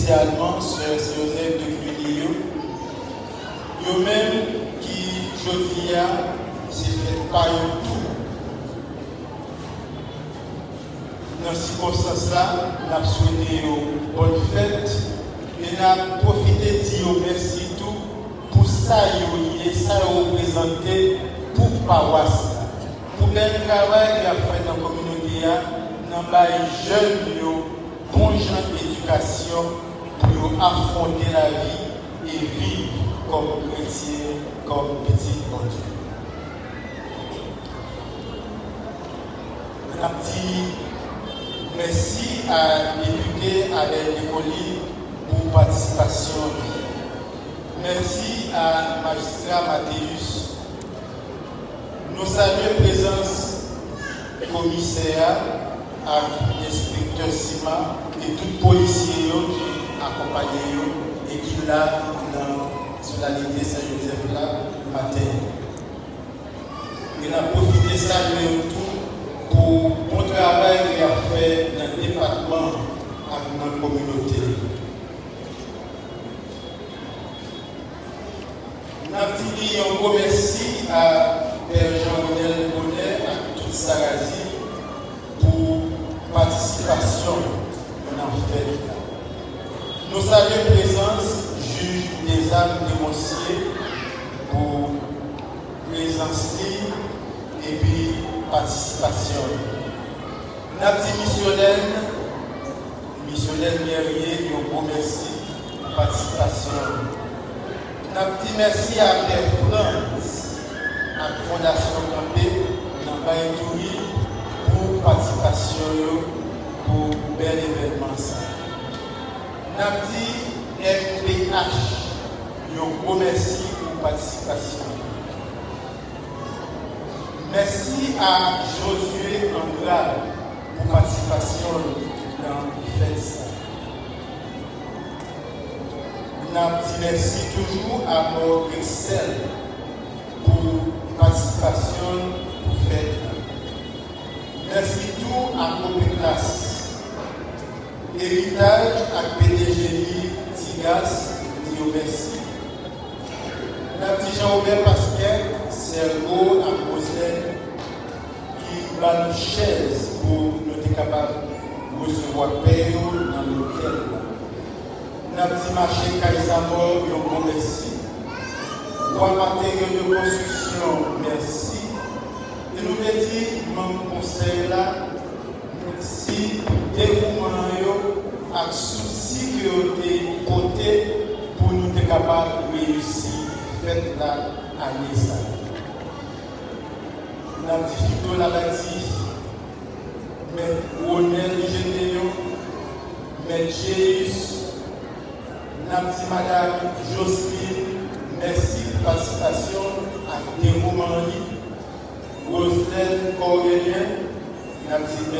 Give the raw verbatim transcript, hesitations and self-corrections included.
espesyalman sè Sen Jozèf de Cluny yo, yo menm ki jodi a se fèt pa yo tou. Nan sikonstans la, n ap swete yo bòn fèt e n ap pwofite di yo mèsi tou pou sa yo ye, sa yo reprezante pou pawas la, pou bèl travay y ap fè nan kominote a, nan bay jèn yo bon jan edikasyon pou yo afwonte lavi e viv kòm kretyen, kòm pitit Bondye. N ap di mèsi a Depite Albert Descollines pou patisipasyon li. Mèsi a Majistra Mathéus. Nou salye prezans komisè a ak enspektè Sima e tout polisye yo ki akonpaye yo e ki la nan solanite Sen Jozèf la maten an. E n ap pwofite salye yo tou pou bon travay y ap fè nan depatman ak nan kominote. N ap di li yon gwo mèsi a Pè Jean Ronel Bonheur ak tout Sarazi pou patisipasyon nan fèt la. Nou salye prezans jij Dezam Demonsier pou prezans li epi patisipasyon li. N ap di misyonè n, misyonè Guerrier, yon gwo mèsi pou patisipasyon li. N ap di mèsi a Pè Frantz ak Fondasyon Kanpe nan Bay Touris pou patisipasyon yo pou bèl evènman sa. N ap di M P H yon gwo mèsi pou patisipasyon. Mèsi a Josué Andrade pou patisipasyon l nan fèt sa. N ap di mèsi toujou a Maurice Sèl pou patisipasyon l pou fèt la. Mèsi tou a Kopeklas. Eritaj ak P D G li, Tigas, di yo mèsi. N ap di Jean Robert Pasquet, Sergo ak Roselèn ki ba nou chèz pou nou te kapab resevwa pè yo nan lotèl la. N ap di mache kay Zamò yon gwo mèsi. Wa Materyo de Konstriksyon, mèsi. E nou vle di manm konsèy la, mèsi pou devouman yo ak sousi ke yo te pote pou nou te kapab reyisi fèt la ane sa a. N ap di Fito Labati, Mèt Ronel Gedeon, Mèt Jeus, n ap di Madanm Jocelyne, mèsi pou patisipasyon ak devouman li, Roselèn Corélien, n ap di